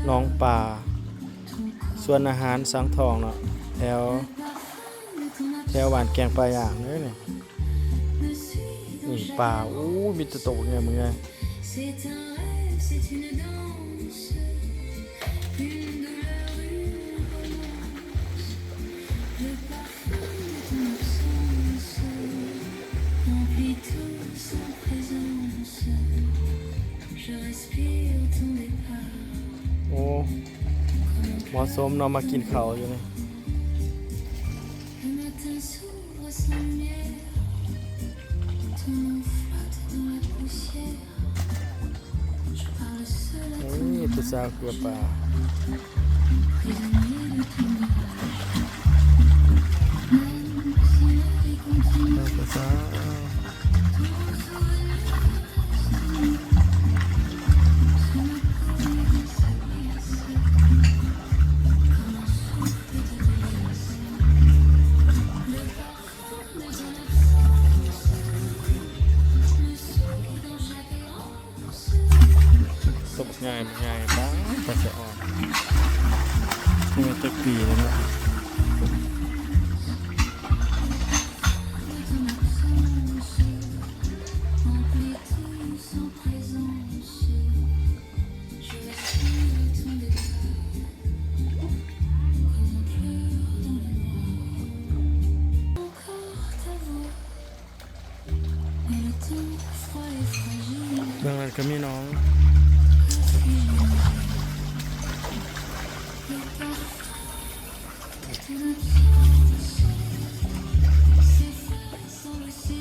ໜອງປາ ສວນອາຫານສັງທອງເນາະ ແຖວ ແຖວບ້ານແກ້ງປາຍ່າງເດ້ນີ້. ນີ້ປາ ໂອ້ຍ ມີແຕ່ໂຕໃຫຍ່ ບັກໃຫຍ່. ໂອ້ ເໝາະສົມເນາະ ມາກິນເຂົ້າຢູ່ນີ້. ເອີ ຜູ້ສາວເກືອປາ ເອີ ຜູ້ສາວ. ໂຕບັກໃຫຍ່ ບັກໃຫຍ່ ປ້າດ ຕາສະອອນ. ນີ້ແມ່ນຈັກປີແລ້ວເນາະ? ເບື້ອງນັ້ນກໍມີໜອງ.